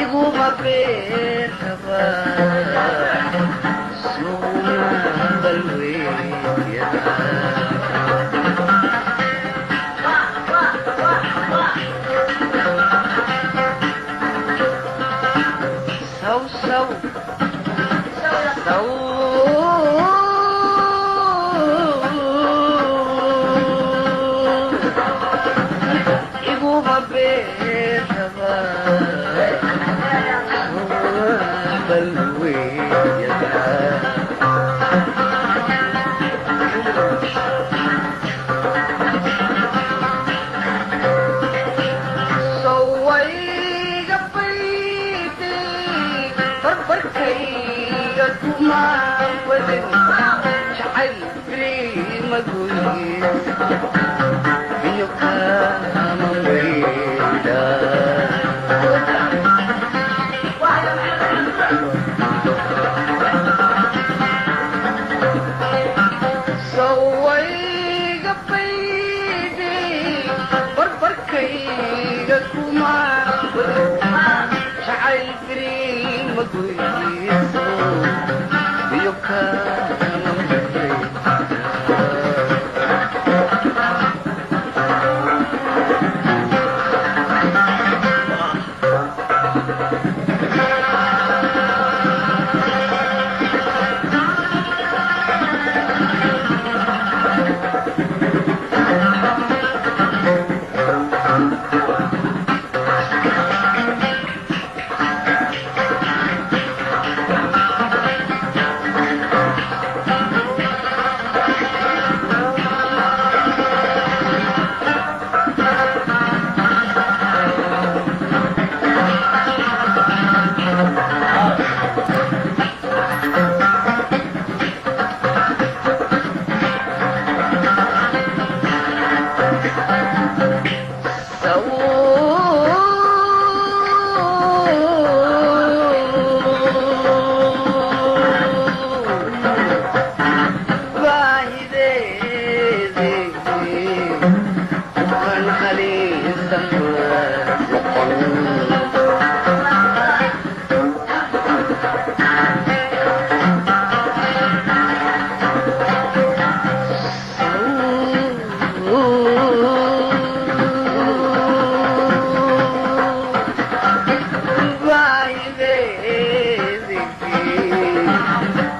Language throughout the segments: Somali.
Iguma beerkaba suguma balweya. Saw saw saw iguma beerkaba suguma balweya. Sawayga bayday barbarkayga kuma wadin jacayl biriima guys biyo kama maydha. Sawayga bayday barbarkayga kuma jacayl biriima guyso biyo kama maydha.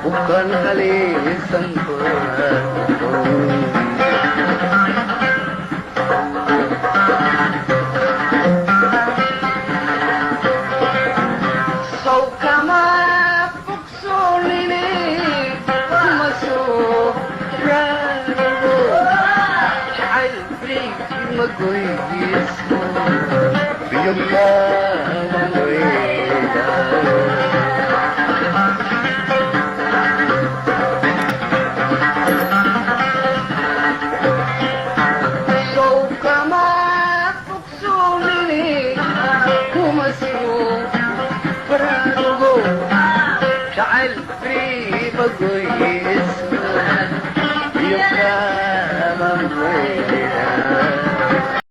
Bukan halisan. Sow kama bogsoonine kuma soo raarago jacayl brig ma goyso biyo kama maydha.